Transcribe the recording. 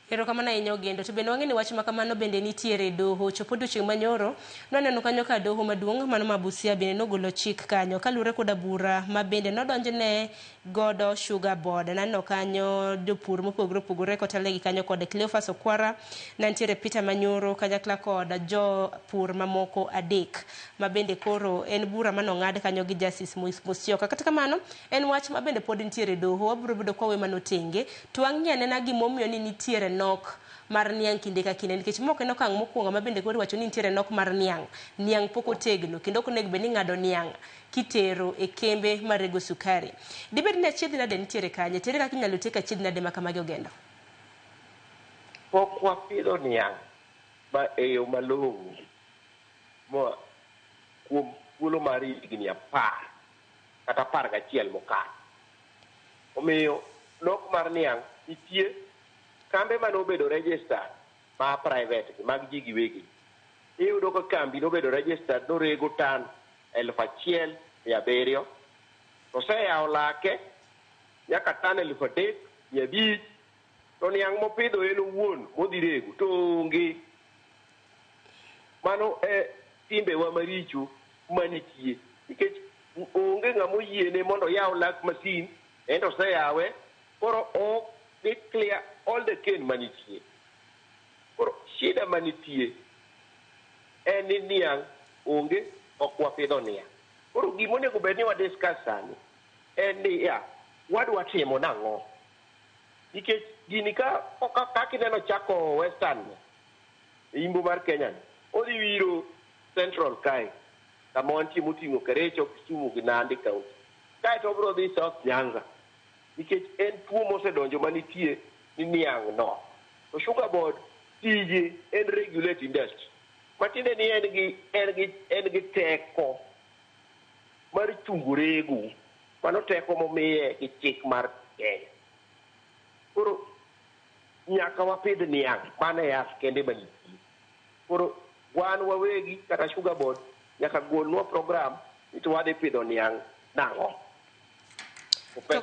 Erokamano ahinya, Ogendo. To bende wang'e ni wach ma kamano bende nitiere e doho. Chopo odiochieng' manyoro, nwaneno kanyo ka doho maduong' mano ma Busia bende nogolo chik kanyo kaluwore koda bura ma bende nodonjne godo Sugar Board. Naneno kanyo jopur mopogore opogore kotelnegi kanyo kod Cleophas Okwara, nantiere Peter Manyoro kanyakla kod jopur mamoko adek ma bende koro en bura manong'ad kanyo gi Justice Musyoka. Kata kamano, en wach ma bende pod nitiere e doho, wabiro bedo kwawe mano tenge. To wang'i anena gimomiyo ni nitiere nok mar niang' kinde ka kinde, nikech ma ok en okang' mokwongo ma bende koro iwacho ni nitiere nok mar niang'. Niang' pok otegno kendo ok onego bed ni ing'ado niang' kitero e kembe marego sukari. Dibed ni achiedh nade nitiere kanye? To ere kaka inyalo tiek achiedh nade ma kamagi, Ogendo? Pok wapidho niang' ma e yo malong'o ma kuom thuolo mar higni 10 kata 11 mokalo. Omiyo nok mar niang' nitie. Kambe mane obedo registered ma private gi mag ji giwegi, iyudo ka kambi nobedo registered norego tan 1700, to oseyawo lake nyaka tan 3500, to niang' mopidho en owuon modhi rego to onge. Mano e timbewa maricho manitie, nikech onge ng'ama oyiene mondo oyaw lak masin, ento oseyawe koro o dhi clear all the cane manitie. Koro shida manitie en ni niang' onge, ok wapidho niang'. Koro gimonego bed ni wa discuss sani en ni ya wadwa timo nang'o, nikech gini ka kaka ineno chako western ni e imbo mar Kenya ni, odhi wiro central kae kama wantie moting'o Kericho, Kisumu gi Nandi county, kaeto obiro dhi South Nyanza, nikech en tuo mosedonjo manitie ni niang' nok. To Sugar Board tije en regulate industry, matiende ni en gi teko mar chungo rego. Mano teko momiye gi chik mar Kenya. Koro nyaka wapidh niang', mano e yath kende manitie. Koro wan wawegi kata Sugar Board nyaka golnwa program ni to wadhi pidho niang' nang'o. To pesa.